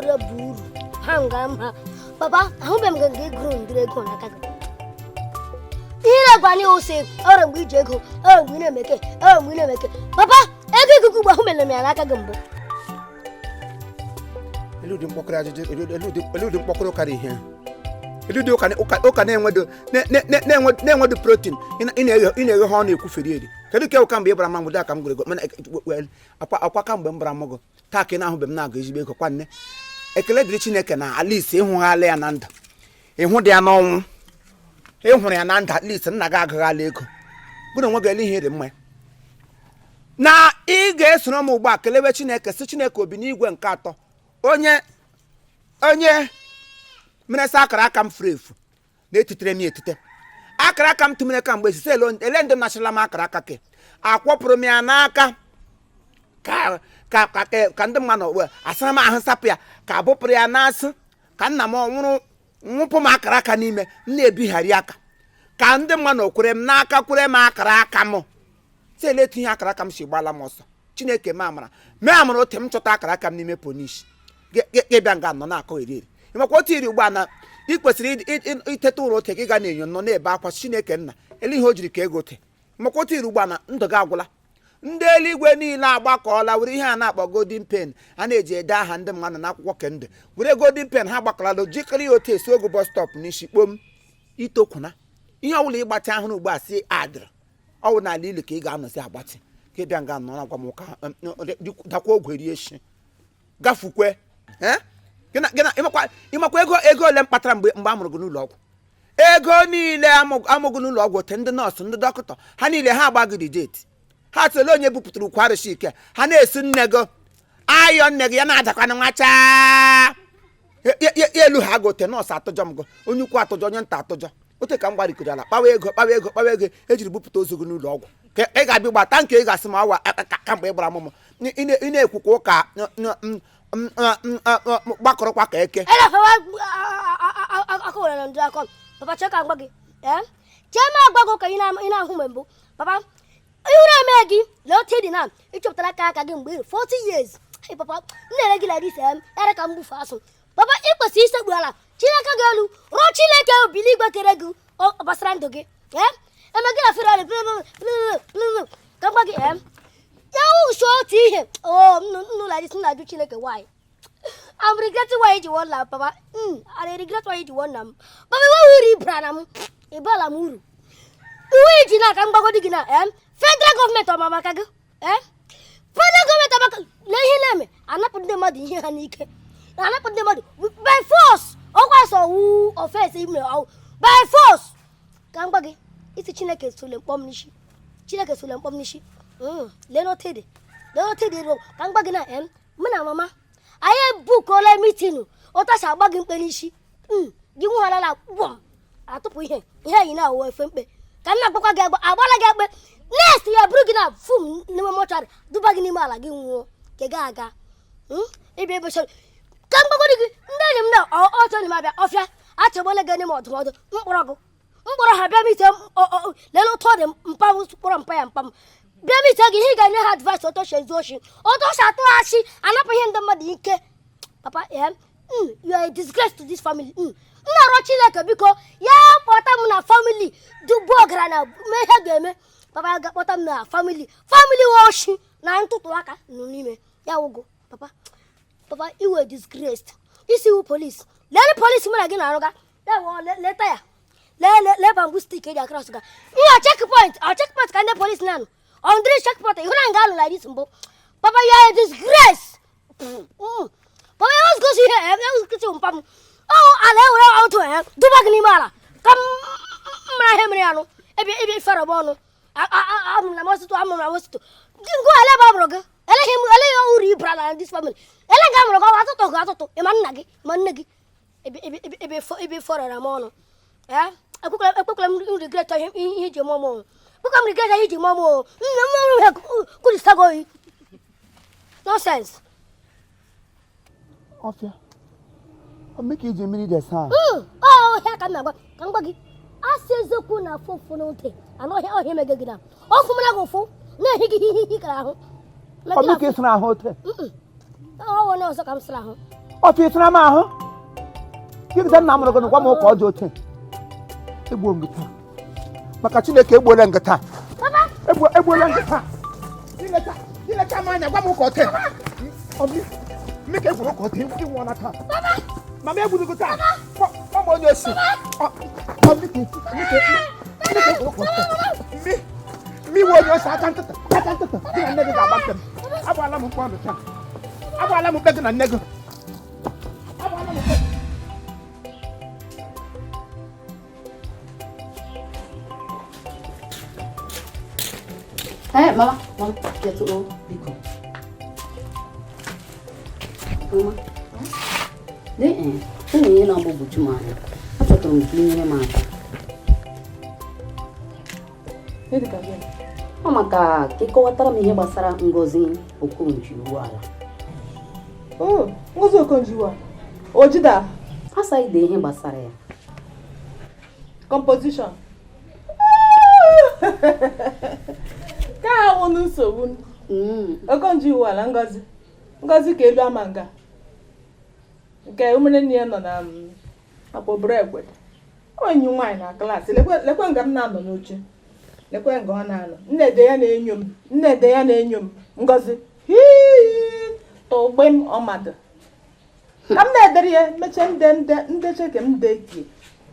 Gụrụ bụ uru ha nga mma. Papa, ahụbeghị m gị nga ị gụrụ ndịrị ego n'aka gị. Ihe na-agwa anyị ose ọrụ mgbe iji ego ọrụ mgbe ị na-emeke ọrụ mgbe ị na-emeke. Papa, ego ikuku ugbu ahụbeghị m ya n'aka gị mbụ. Elu ụdị mkpọkọrọ ajụjụ, elu ụdị mkpọkọrọ karịa ihe elu ụdị ụka na-enwedo protein ị na-eghe ha ọ na-ekwuferi eri. Kedu ka ụka mgbe ị bara mma mgbe ka m gụrụ ego mana akwa kamgbe m bara mụgụ taa ka ị na-ahụbe m na-agụ ezigbo ego kwa nne. Ekele dịrị Chineke na at least ịhụghala ya na ndụ, ịhụ dị ya n'ọnwụ, ịhụrụ ya na ndụ. At least nna gị agụghala ego gụ na onwe gị ele ihe dị mma ya. Na ị ga-esoro m ugbu a kelewe Chineke, si Chineke obi n'igwe nke atọ, onye mere sị akara aka m furu efu na-etutere m ya etute akara aka m tụmere kamgbe esisi ele ndị nachara m akara aka ke akwọpụrụ m ya n'aka ka ndị mmadụ wee asara m ahụ sapụ ya ka abụpụrụ ya n'asụ ka nna m nwụrụ nwụpụ m akara aka n'ime m na-ebigharị aka ka ndị mmadụ kwere m n'aka kwere m akara aka m si ele etu ihe akara aka m si gbala m ọsọ. Chineke mee amara, mee amara ote m chọta akara aka m n'ime ponish gị bịa nga nọ na-akọ eri eri. Ịmakwa otu iri ugbu a na ị kwesịrị iteta ụra ote gị ga na-enyo nọ na-ebe akwa Chineke nna ele ihe o jiri ka ego te. Ịmakwa otu iri ugbu a na ndụ gị agwụla. Ndị eluigwe niile agbakọọla were ihe a na-akpọ golden pen a na-eji ede aha ndị mmadụ n'akwụkwọ kendụ were golden pen ha gbakọrọla jikọrọ ya otu esi ogu bus stop n'isi kpom itokwuna ihe ọbụla ịgbatị ahụrụ ugbu a si adịrị ọwụ n'ala ili ka ị ga-anọzi agbatị ka ị bịa nga nọ na-agwa m ụka dakwa ogwe rie shi gafukwe. Eh? Ịmakwa ego ole m kpatara mgbe a mụrụ gị n'ụlọ ọgwụ? Ego niile amụgụ n'ụlọ ọgwụ ote ndị nọọsụ, ndị dọkịta, ha niile ha agba gị reject. Ha tụle onye bupụtara ukwu arụsị ike ha na-esi nne gị ayọ nne gị ya na-adakwana nwachaa elu ha gote nọọsụ atụjọ m gụ onye ukwu atụjọ onye nta atụjọ ote ka m gbarikoro ala kpawa ego, kpawa ego, kpawa ego ejiri bupụta ozu gị n'ụlọ ọgwụ ka ị ga-abịa gbata nke ị ga-asị m awa kamgbe ị gbara mụmụ ị na-ekwukwa ụka gbakọrọkwa ka eke. Elefewa aka were na ndị akọ. Papa, chee ka m gwa gị, ee, chee m agwa gị ka ị na-ahụ mgbe mbụ. Papa, ihu na-eme gị lee otu ị dị na ịchọpụtara aka aka gị mgbe ị 40 years. Hey, papa, m na-ere gị like this, em yara ka m gbufe asụ. Papa, ị kwesịrị isekpu ala Chineke gị elu rụọ Chineke obili igwe kere gị gbasara ndụ gị. Ee, eme gị na fere ka m gwa gị, em ya wụsụ otu ihe o nnu like this. M na-ajụ Chineke why I'm regretting why iji wọ nna m, papa. I regret why iji wọ nna m. Papa, iwe uru ibara na m ịbala m uru iwe iji na aka mgbagodi gị na em federal gọọmenti ọma maka gị, federal gọọmenti ọmaka. Lee ihe na-eme, anapụ ndị mmadụ ihe ha n'ike, anapụ ndị mmadụ by force. Ọkwa sọ wu offence ime ọwụ by force. Ka m gwa gị, isi Chineke sole mkpọm n'isi, Chineke sole mkpọm n'isi. Lee n'otu dị, lee n'otu dị ro. Ka m gwa gị na em mụ na mama anyị ebukola meeting ụtasi agba gị mkpe n'isi. Gị nwụgharala gwọm atụpụ ihe ihe yi na-awụ efe mkpe ka m na-agbakwa gị agba agbala gị akpe next ya bụrụ gị na fum n'ime mortuary duba gị n'ime ala gị nwụọ ka ị ga aga. Ịbịa ebe ka m gbagodi gị, ndị enyi m na ọchọ enyi m abịa ọfịa achọgbole gị n'ime ọdụmọdụ mkpọrọ gị mkpọrọ ha bịa mite lelee ụtọ dị mpa m kpọrọ mpa ya mpa m bịa mite gị ihe ị ga-enye ha advice otu si ezu oshi, otu si atụghachi anapụ ihe ndị mmadụ ike. Papa, you are a disgrace to this family. M na-arịọ Chineke biko ya kpọta m na family dubu ọgaranya mee ihe ga-eme. Papa ya ga-akpọta m na family nwe oshi na ntụtụ aka nọ n'ime ya wụgo. Papa, papa, you were disgraced. Isi wu police, lee police mụ na gị na-arụga ya wụ leta ya, lee lee lee bamboo stick eji across ga ihe checkpoint ọ checkpoint ka ndị police na-anọ on three checkpoint ịhụ na nga alụ like this mbụ. Papa, you are a disgrace. Papa, ya gosi ihe ya gosi mpa m ọ ala ewere ọtụ ya duba gị n'ime ala ka m mara ihe mere ya nụ ebe ebe ifere bụ ọnụ amụrụ na mosito, amụrụ na mosito ngụ ele ebe a mụrụ gị eleghị m eleghị uru ibara na this family ele nga amụrụ gị ọwa atụtụ gị atụtụ ịma nna gị ma nne gị ebe ebe ebe ebe ebe fọrọra m ọnụ. Ee, ekwekwala m regret ihe iji mụọ m o. Ekwekwa m regret ihe iji mụọ m o. Nne m ọrụ ihe kwurịsa gị oyi nonsense. Ọfịa ọ mee ka iji mmiri desa ahụ. Ọ ọhịa ka m na-agwa ka m gwa gị asị eziokwu na afụ ụfụ n'ntị anụ ọhịa ọhịa emege gị na ọfụ mara gị ụfụ na-ehi gị ihe ihe kara ahụ. Ọ mee ka ị sara ahụ ote. Ọ onye ọzọ ka m sara ahụ. Ọfụ ịtara m ahụ gịgide nna m rụgụ gwa m ụka ọjọọ otu egbuo m gị taa maka Chineke egbuola m gị taa egbuola m gị taa ileta m anya gwa m ụka otu mmeka egwuru ụka otu ịnwụọla taa mama egburu gị taa kpọm onye osi mmiwe onye osi aka ntụtụ gị na nne gị ga-agba mkpe m agbaala m mkpe ọnụ taa agbaala m mkpe gị na nne gị. Hey, mama, mama, get to biko. Mama, lee enwere ihe na-agbagwoju m anya. Achọtara m ka ị nyere m aka. Ọ maka ka ị kọwatara m ihe gbasara Ngozi Okonjo-Iweala. Oh, Ngozi Okonjo-Iweala. Ojida. Asa ide ihe gbasara ya. Composition. Ka awụ nsogbu. Okonjo-Iweala Ngozi. Ngozi ka elu ama nga. Nke ụmụnne nne ya nọ na akpọburu egwe. Enyi nwaanyị na klaasị. Lekwe nga m na-anọ n'oche. Lekwe nga ọ na-anọ. Nnede ya na-enyo m. Nnede ya na-enyo m. Ngozi. Hii! Tọgbe m ọmadụ. Ka m na-edere ya mechie ndeche ka m dekie.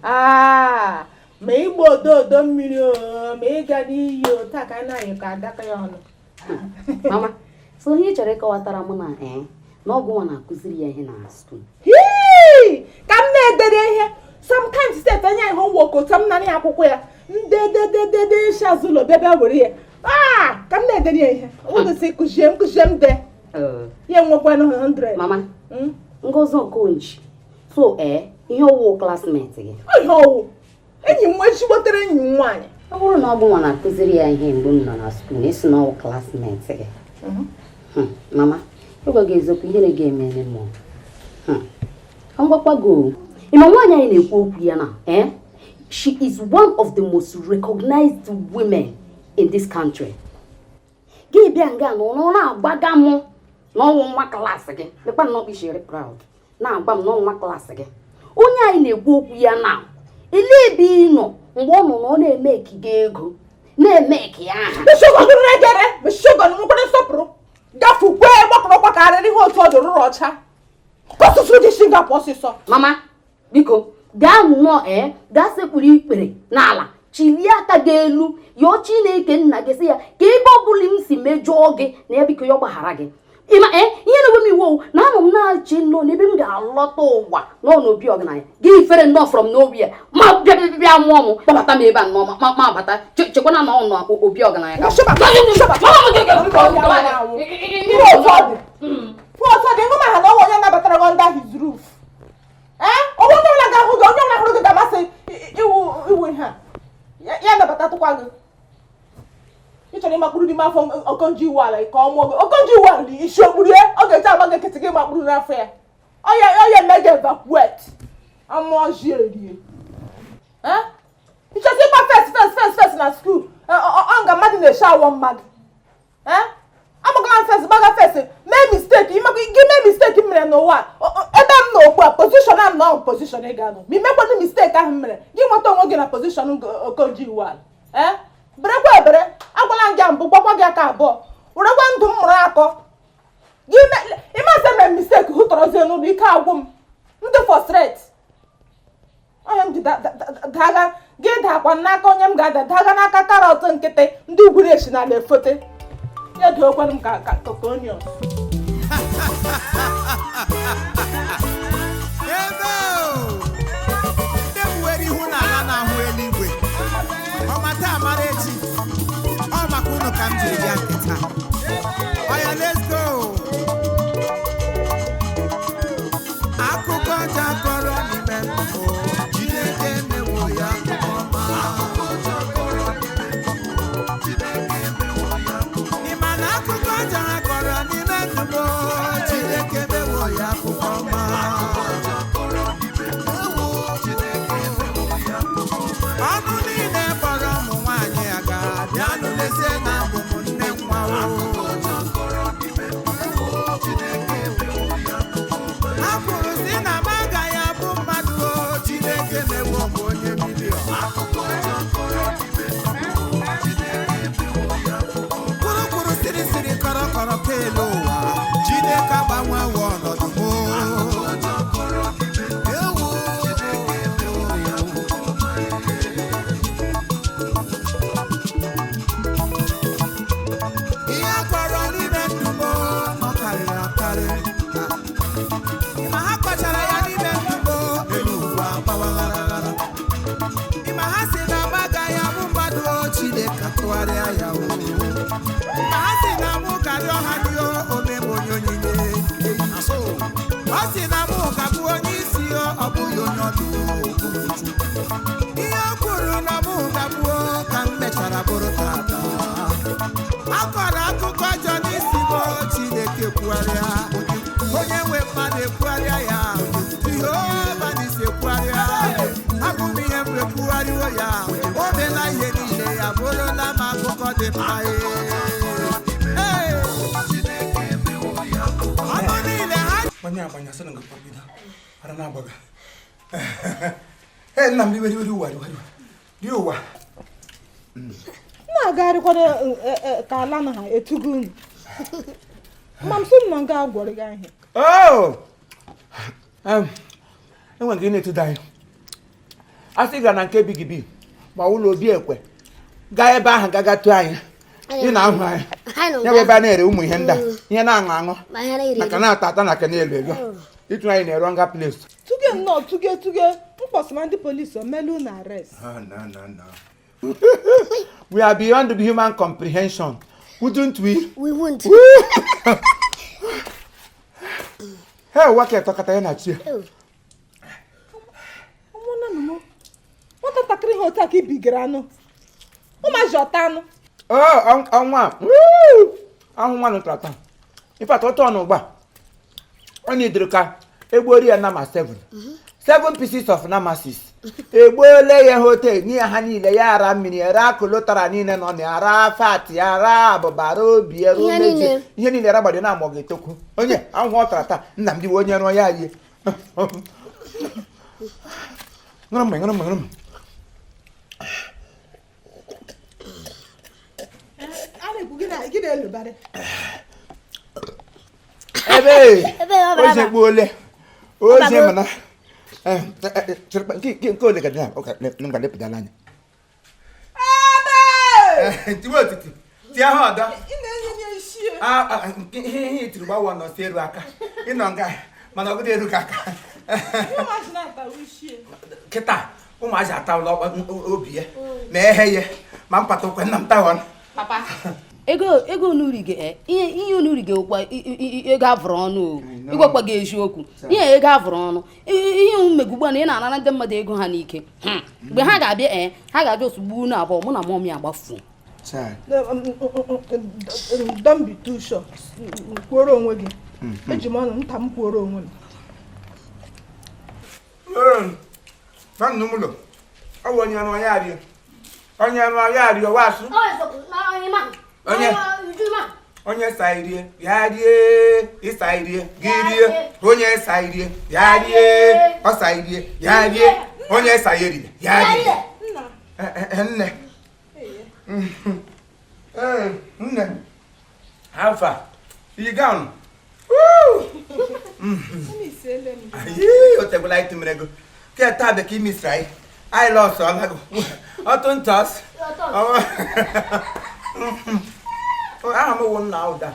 Aa! Ma ịgba odo mmiri o, ma ịga n'iyi o, taa ka anyị na-ayị ka adaka ya ọnụ. Mama, so ihe ị chọrọ ịkọwatara m na na ọgwụ nwa na-akụziri ya ihe na skuul. Hii! Ka m na-edere ihe. Sometimes sef enye ya homework otu m nara ya akwụkwọ ya. Ndedededede isi azụ ụlọ bịa bịa were ya. Aa! Ka m na-edere ya ihe. Ụdịsị kụzie m kụzie m de. Ya enwekwanụ 100. Mama, Ngozi Okonjo. So ihe ọwụ classmate gị. Ihe ọwụ. Enyi m ezigbotere enyi m nwaanyị. Ọ bụrụ na ọgwụ nwa na-akụziri ya ihe mgbe m nọ na skuul na esi na ọwụ classmate gị. Mama, ịgwa gị eziokwu ihere ga-emere m. Ka m gwakwa gị o. Ị ma nwaanyị anyị na-ekwu okwu ya na she is one of the most recognized women in this country. Gị bịa nga na ọ na-agbaga m n'ọnwụ nwa klaasị gị. Lekwa nnọọ ishiri proud na-agba m n'ọnwa klaasị gị. Onye anyị na-ekwu okwu ya na elee ebe ị nọ mgbe ọ nọ na ọ na-eme ekige ego na-eme eke ya aha. Bishọgọn nwekwara nsọpụrụ gafukwe gbakọrọkwa ka arịrị ihe otu ọ dị rụrụ ọcha. Ọsụsụ dị Singapore ọsịsọ. Mama, biko gaa nnọọ gaa sekpuru ikpere n'ala chilie aka gị elu yọọ Chineke nna gị sị ya ka ebe ọ bụla m si mejọọ gị na ya biko ya gbaghara gị. Ịma ihe na-enwe m iwu na anọ m na-achị nnọọ n'ebe m ga-alọta ụwa nọ n'obi ọgaranya gị fere nnọọ from nowhere ma bịa bịa mụọ m kpọbata m ebe a nnọọ ma abata chekwana na ọ nọ obi ọgaranya ka otu ọ dị ịhụ ma ha na ọnwa onye nabatara gị under his roof. Onye ọbụla ga-ahụ gị onye ọbụla hụrụ gị ga-amasị iwu ihe a ya nabatatụkwa gị. Ị chọrọ ịmakpụrụ n'ime afọ Okonjo-Iweala ka ọ mụọ gị. Okonjo-Iweala isi okpuru ya ọ ga-eji agba gị nkịtị gị makpụrụ n'afọ ya. Ọ ya eme gị evacuate. Amụọ ji erie. Ịchọsị ịgba fes na skuul ọ nga mmadụ na-eshi awọ mmadụ. Amagala fes gbaga fes mee misteki gị mee misteki m mere n'ụwa ebe m nọ ugbu a pozishọn a m nọ pozishọn ị ga-anọ ma imekwanụ misteki ahụ m mere gị nweta onwe gị na pozishọn Okonjo-Iweala. Berekwa ebere agwala m gị mbụ gwakwa gị aka abụọ werekwa ndụ m mụrụ akọ gị ịmasị mere misteki hụtọrọzie n'ụlọ ike agwụ m ndị frustrate onye m ji daga gị dakwa n'aka onye m ga-ada daga n'aka karọt nkịtị ndị ugwuru esi n'ala efote ya dookwanụ m ka onion. Ebe ndị nwere ihu n'ala na-ahụ eluigwe ọma taa mara echi ọ maka unu ka m jiri bịa nkịta. Oya, let's go. Akụkọ ọjọọ kọrọ n'ime ndụ Chineke emewo ya akụkọ ọma. Ị ma na akụkọ ọjọọ kọrọ n'ime ndụ Chineke emewo ya akụkọ ọma. Ọnụ niile kpọrọ ụmụ nwaanyị aga bịanụ lezie na abụ m nne nwa o. Hapụrụ si na m agaghị abụ mmadụ o, Chineke mewo m onye million. Kwuru siri siri kọrọ kọrọ kelu ụwa, Chineke agbanwewo ọnọdụ m o. Ewo. Ihe a kọrọ n'ime ndụ m o, ọ karịrị akarị. Ma ha kọchara ya n'ime ndụ m o, elu ụwa agbawagharaghara. Ma ha si na m agaghị abụ mmadụ o, Chineke atụgharịa ya o. Ma ha si na mụ karịa ọha dị o, ome m onye onyinye. Ọ sị na mụ ga-abụ onye isi o, ọ bụghị onye ọdụ o. Ihe o kwuru na mụ ga-abụ o, ka m mechara bụrụ tata. A kọrọ akụkọ ọjọọ n'isi m o, Chineke kwugharịa. Onye nwe mmadụ ekwugharịa ya. Jehova n'isi ekwugharịa. Abụ m ihe m ekwugharịwo ya. O meela ihe niile ya bụrụla m akụkọ dị mma. Ee. Ọnụ niile ha Gbanye agbanye asị na nga bido ara na-agbaga. Ee, nna m, riwe riwe ụwa, riwe riwe rie ụwa. Na-agagharịkwara ka ala na ha etugo unu ma m sị m na nga agwọrọ gị ahịa. Oh! Enwere nke ị na-etudo anyị a sị gara na nke Big B ma ụlọ obi ekwe gaa ebe ahụ gaga tụọ anyị ị na-ahụ anyị. Anyị nọ Ya bụ ebe a na-ere ụmụ ihe ndị a, ihe na-aṅụ aṅụ ma ihe na-eri. Maka na-ata ata na na-elu elu ịtụ anyị na-ere nga place. Tuge nnọọ, tuge tuge mkpọsịma ndị polisi omelu unu arrest. No, no, no. We are beyond the human comprehension, wouldn't we? We won't. Hey, ụwa ka etọkọta ya na chi. Oh. Ụmụnna m, nwatakịrị ha otu a ka ibigara anụ ụmụazị ọta anụ. Oh, ọnwa a. Woo! Ahụ nwa nụtara taa. In fact, ọtọ ọnụ ugbu a. Ọ na-edere ka egbuori ya nama 7. 7 pieces of namasis. Egbuole ya hotel nye ha niile ya ara mmiri ara kolotara niile nọ na ya ara fat ya ara abụba ara obi ya Ihe umeji niile. Ihe niile ara gbado na amọ ga-etokwu onye ahụhụ ọ tara taa. Nna m, diwe onye rụọ ya rie. Ṅụrụ mmanya, ṅụrụ mmanya, ṅụrụ mmanya. A na-ekwu gị na gị na-elubara. Ebe Ebe ọ bara oze aba. gbuole oze. Ọbago. Mana cherekwa, nke ole ka dị na ụka ngwa lepụtala anya. Tiwe otiti tie ha ọdọ. Ị na-enye ya isi. Ah, ah, ihe ihe itiri gbawa nọ si eru aka ịnọ nga mana ọ bụghị eru ka aka. Ụmụazị na-atawa isi. Kịta ụmụazị atawụla obi ya ma ehe ya ma mpata ụkwe nna m tawon. Papa, ego ego unu rige, ihe ihe unu rige ụkwa ego avụrụ ọnụ o. Ịgwakwa gị eziokwu, ihe ego avụrụ ọnụ, ihe mmegbu ugbu a na ị na-anara ndị mmadụ ego ha n'ike. Mgbe ha ga-abịa, ha ga-abịa ozugbo unu abụọ mụ na mọmị agbafuo. Don't be too sure. Kwuoro onwe gị, eji m ọnụ nta m kwuoro onwe m. Nwanne m ụlọ ọ bụ onye ọrụ ya rie, onye ọrụ ya rie wasụ. Ọ eziokwu, na onye ma. Onye? Uju ma. Onye sa irie ya rie, ịsa irie gị rie, onye sa irie ya rie, ọ sa irie ya rie, onye sa ya eriri ya rie. Nna. Nne. Ee, nne, alfa iyi gown. Isiele m. Ayi, o tegwela anyị tụmere ego ke taa bụ ka ị misiri anyị, anyị lọsọ ọlago ọtụ ntọs. Aha m wụ nna ụda.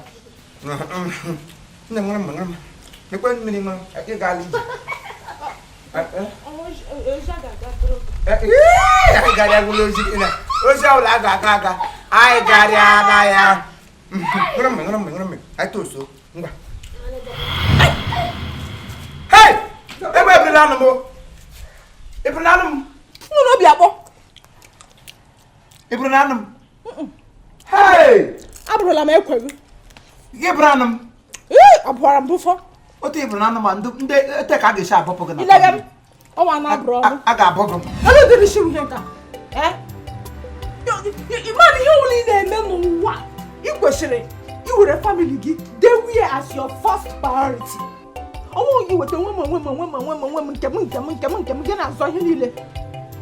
Nne m, ṅụrụ m, ṅụrụ m, ekwe mmiri ṅụrụ ị gaala ije. Ozi a ga-aga tụrụ. Anyị gara agwụla ozi gị na ozi ọbụla a ga-aga aga anyị gara aga ya. Ṅụrụ m, ṅụrụ m, ṅụrụ m, anyị tosuo ngwa. Hey! Egbe ebirila anụ m o. Ebirila anụ m. Nwere obi akpọ. Ebirila anụ m. Hey! Abụrụla m ekwe gị. Gị bụrụ anụ m. Ee, abụọra m bụfọ. Otu ebirila anụ m a, ndị ete ka a ga-esi abọpụ gị na Ilega m ọnwa na-abụrụ ọnụ. A ga-abọ gị. Ebe dịrị shi ihe nka ịmara ihe ọbụla ị na-eme n'ụwa, ị kwesịrị iwere family gị dewie as your first priority. Ọnwụ gị weta onwe m, onwe m, onwe m, onwe m, onwe m, nke m, nke m, nke m, nke m, gị na-azọ ihe niile.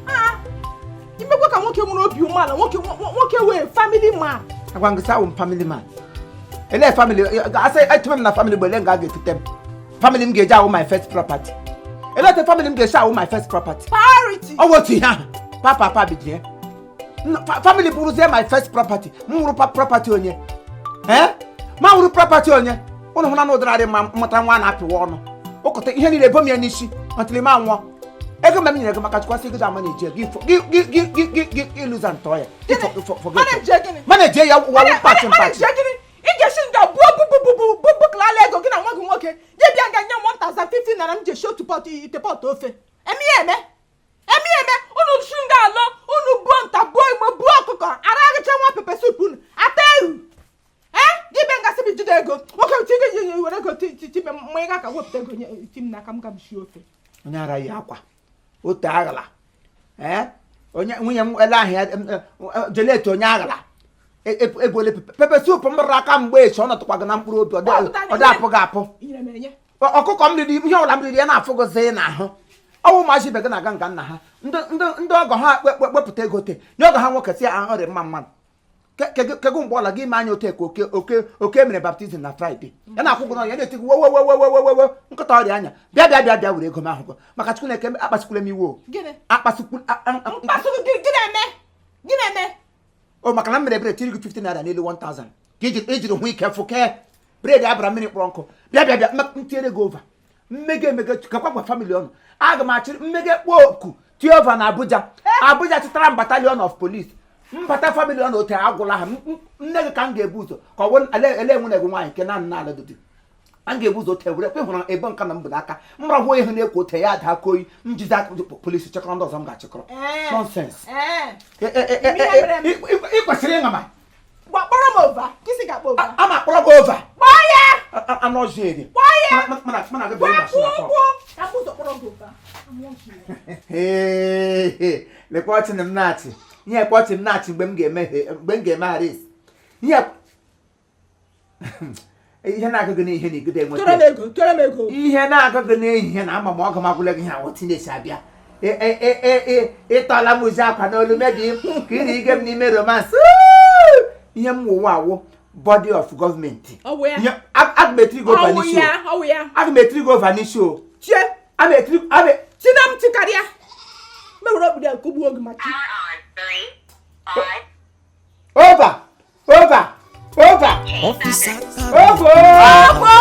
Ah, imekwa ka nwoke nwere obi umeala, nwoke nwoke wee family man. Agwa ngị sị m family man. Ele family asị etume m na family bụ ele nga a ga-etute m. Family m ga-eji awụ my first property. Ele otu family m ga-esi awụ my first property? Priority. Ọ bụ otu ihe ahụ papa papa bijie. Family bụrụzie my first property, m wụrụ property onye? Ee, ma wụrụ property onye? Ụnụ hụna na ụdịrị mma mmụta nwa na-apịwa ọnụ ụkọta ihe niile ebo m ya n'isi ọtịrị m anwụọ. Ego m nyere gị maka chukwasị ego ama na-eji gị gị gị gị gị gị gị ịlụza ntọ ya. Gị forget it. Manage gịnị? Manage ya wawu mpachi mpachi. Manage gịnị? Ị ga-esi nga buo bu buklala ego gị na nwa gị nwoke gị bịa nga nye m 1050 naira m ji esi otu pot, ite pot ofe. Eme ya eme, eme ya eme. Unu su nga alọ, unu buo nta, buo igbo, buo ọkụkọ, ara agịcha nwa pepper soup, unu ata ewu. Ee, gị bịa nga sị m jide ego nwoke ti gị were ego ti ti ma ị ga ka wepụta ego nye ti m n'aka m ga m sie ofe. Onye ara yi akwa otu aghala. Ee, onye nwunye m ele ahụ ya jeleti onye aghala egwele pepper soup m rụrụ aka mgbe echi ọ nọtụkwa gị na mkpụrụ obi, ọ dị apụ gị apụ. Inyere m enye. Ọkụkọ m riri, ihe ọbụla m riri ya na-afụ gị n'ahụ. Ọwụ ụmụazị ibe gị na-aga nga nna ha, ndị ọgọ ha kpepụta ego te nye ọgọ ha nwoke si ahụ ọrịa mma mmadụ. Kego mgbe ọla gị ime anya ote ka oke oke oke mere baptism na Friday, ya na-akwụ gị n'ọnya, ya na-eti gị wo wo wo wo wo wo wo nkịta ọrịa anya. Bịa bịa bịa bịa were ego m ahụ gị maka Chukwu na-eke. Akpasukwula m iwe o. Gịnị? Akpasukwu Mkpasu gị gị na-eme, gị na-eme. O maka na m mere ebere tiri gị 50 naira n'elu 1000 ka ijiri hụ ike fụke bread abara mmiri kpọrọ nkụ. Bịa bịa bịa, m tinyere gị over mmege emege kakwa gwa family ọnụ. Aga m achịrị mmege kpọọ oku tie over na Abuja. Abuja chịtara m battalion of police mbata family ọnụ ote agwụla ha. Nne gị ka m ga-ebu ụzọ ka ọ bụ ele nwunye gị nwaanyị nke naanị na-ala dudu a ga-ebu ụzọ ote were kwe hụrụ ebe nka na m bụ n'aka m rahụ ihe na-ekwo ote ya daa koyi m jizi aka polisi chekọrọ ndị ọzọ m ga-achịkọrọ. Nonsense. Ị kwesịrị ịṅa ma Kpọrọ m over kisi ga-akpọ over. A ma akpọrọ gị over. Kpọọ ya. Anụ ọzọ eri. Kpọọ ya. Mana gị Gwa bịa kwụ ụgwọ ka m ụzọ kpọrọ gị over. Lekwa ọchị na m na-achị ihe, ekwe ọchị m na-achị mgbe m ga-eme mgbe m ga-eme haris ihe ihe na-agụ gị n'ihe na igide Tụrụ m enweta ego, tụrụ m ego. Ihe na-agụ gị n'ehihie na ama m ọgụ m agwụla gị ihe awụ tinesi abịa. Ịtọla m uzi akwa n'olu mebi ka iri ige m n'ime romance ihe m wụwa awụ body of gọọmenti. Ọ wụ ya. Aga m etiri gị over Ọ wụ n'isi o. ya, ọ wụ ya. Aga m etiri gị over n'isi o. Chie. Aga m etiri aga m China m tikarịa mewere okpuru ya kụgbuo gị ma chi. Over over over Officer over. Ọgwụ.